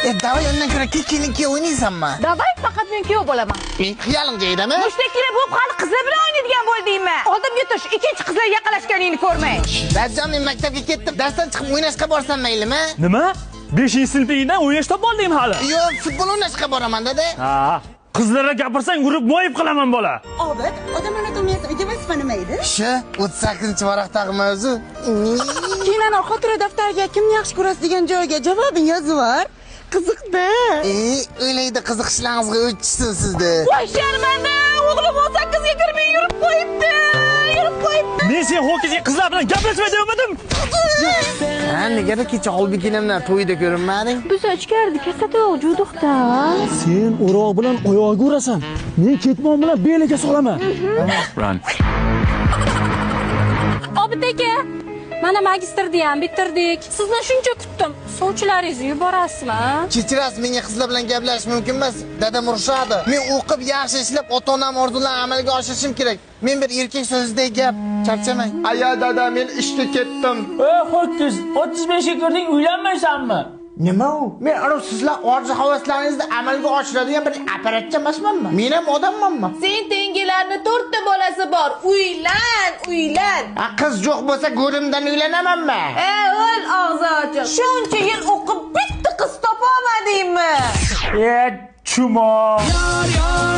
Давай undan ko'ra kelinki o'ynaysanmi? Давай, faqat men kuyov bo'laman. Men xiyolim joyidami? Mushtdek bo'lib hali qizlar bilan o'ynaydigan bo'ldingmi? Oldimga tush, ikkinchi qizlar yaqinlashganingni ko'rmay. Dadajon, men maktabga ketdim. Darsdan chiqib o'ynashga borsam maylimi? Nima? 5-sinfingdan o'ynash topib oldingmi hali? Yo'q, futbol o'ynashga boraman, dada. Ha, qizlarga gapirsang urib moyib qilaman bola. Obid, odam anatomiyasi vazifa nima edi? Shu 38-varaqdagi mavzu. Keyin ana xotira daftariga kimni yaxshi ko'rasiz degan joyga javobing yozib. Qiziqda. O'ylaydi qiziqishlaringizga o'tishsin sizda. Voy sharmanda, o'g'lim 18 ga kirmay yurib qo'yibdi. Yurib qo'yibdi. Men sen ho'kizga qizlar bilan gaplashmay demadim. Ha, negadir kecha Holbikinimdan to'yda ko'rinmading? Biz ichkarida katta tovuq juduqda. Sen o'roq bilan oyog'iga urasan. Men ketmon bilan beliga solaman. Run. Obid aka, mana magistrni ham bitirdik. Sizni shuncha kutdim. Sovchilaringizni yuborasizmi? Kechirasiz, menga qizlar bilan gaplashish mumkin emas. Dadam urishadi. Men o'qib, yaxshi ishlab, ota-onam orzularini amalga oshirishim kerak. Men bir erkak so'zidek gap, charchamang. Aya dada, men ishga ketdim. Ey ho'kiz, 35 ga kirding, uylanmaysanmi? Nima u? Men ana sizlar orzu havaslaringizni amalga oshiradigan bir apparatcha emasmanmi? Men ham odammanmi? Sen tengilarni 4 ta bolasi bor. Uylan, uylan. Ha, qiz yo'q bo'lsa go'rimdan uylanamanmi? O'l og'zi ochiq. Shuncha yil o'qib bitta qiz topa olmadingmi? E, chumo. Yar yar.